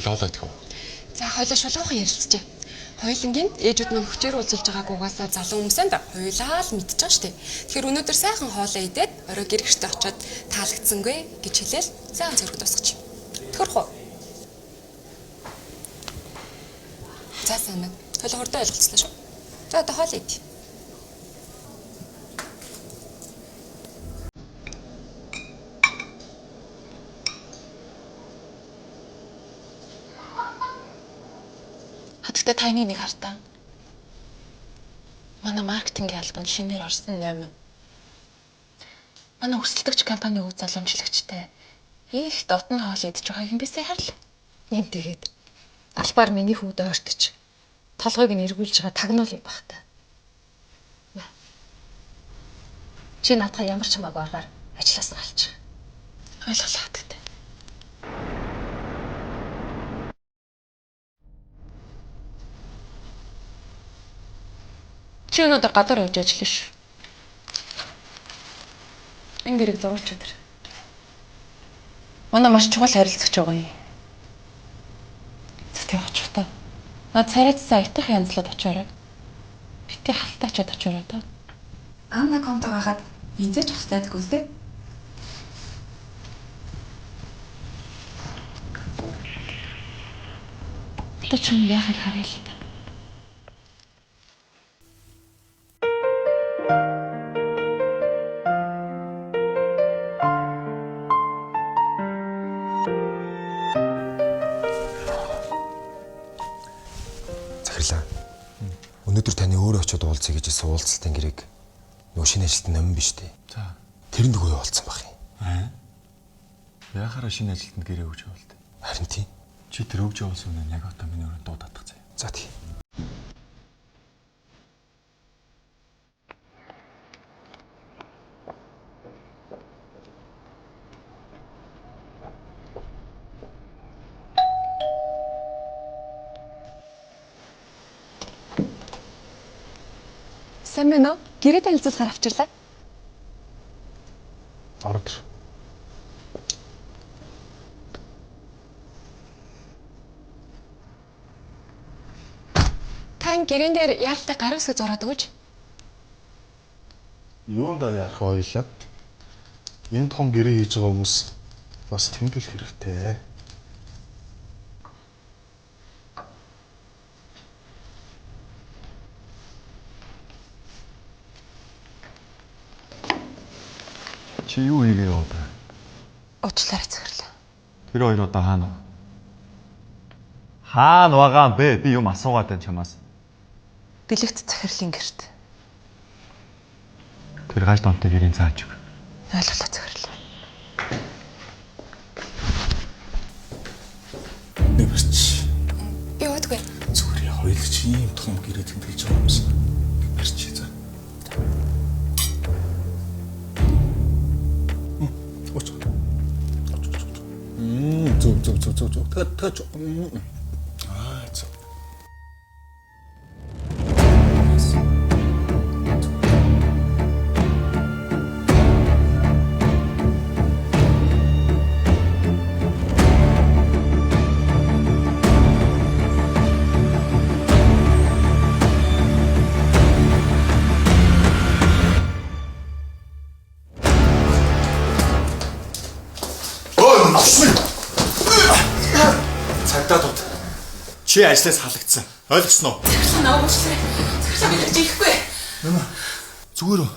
Хойлоо хоолоо идэх үү? За хойлоо шулуухан ярилцжээ. Хоёулангийн ээжүүд мань хүчээр уулзуулж байгааг угаасаа залуу хүмүүсэнд хоёулаа л мэдчихэж байгаа шүү дээ. Тэгэхээр өнөөдөр сайхан хоолоо идээд орой гэр гэртээ очиод таалагдсангүй гэж хэлээл сайхан цөрөг дуусгачих. Тохирох уу? За сайн байна. Хойлоо хурдан ойлголцлоо шүү. За одоо хоол идэ. Хатагтай таны нэг хартаа. Манай маркетингийн албанд шинээр орсон 8. Манай өрсөлдөгч компани өв залуумжлагчтай. Их дотн хоол идэж байгааг юм бисээ харл. Эм тэгээд албаар миний хүүд ойртож толгойг нь эргүүлж байгаа тагнуул юм бах та. Чи наадхаа ямар ч хамаагүй аргаар ажлаас нь алчих. Ойлголоо хатагтай. Чи өнөөдөр гадуур явж ажиллана шүү. Энэ гэрэг зурулж өдр. Манай маш чухал харилцагч байгаа юм. За тэг очих та. Над царайцсан аятах янзлаад очиорой. Бити халтаачаад очиорой та. Анна комтог хагаад хинзээч хастайдаггүй сте. Одоо чи яахыг харъя л та. Захирлаа. Өнөөдөр таны өөрөө очиод уулзъя гэж хэлсэн уулзалтын гэрээг нөгөө шинэ ажилтан номин биш үү? За. Тэр нөгөө юу болсон байх юм? Аа. Яхаараа шинэ ажилтнанд гэрээ өгч явуулт. Харин тийм. Чи тэр өгч явуулсан үнэ нь яг одоо миний өрөөнд дуу татах заяа. За тий. Сайн байна уу? Гэрээ танилцуулахаар авчирлаа. Ороод ир. Та энэ гэрэн дээр яалтаа гар үсэг зураад өгөөч. Юундаа яах вэ хоёлаа? Энэ том гэрээ хийж байгаа хүмүүс бас тэмдэглэх хэрэгтэй. Чи юу хийгээ яваад байгаа? Уучлаарай захирлаа. Тэр хоёр одоо хаана вэ? Хаана байгаа юм бэ? Би юм асуугаад байна чамаас. Бэлэгт захирлын гэрт. Тэр гаж донтой гэрийн зааж өг. Ойлголоо захирлаа. Нэг барьч. Би уудгүй. Зүгээр яа хоёул чи ийм том гэрээ тэмдэглэж байгаа хүмүүс. Нэг барьч за. Ууч. Ууч ууч. Зөв зөв зөв зөв зөв. Тэ тэ. Аа зөв. Өө навсна. Цагдаа дууд. Чи ажлаас халагдсан. Ойлгосноо? Захирлаа намайг уучлаарай. Захирлаа би тэгж ихгүй. Зүгээр үү?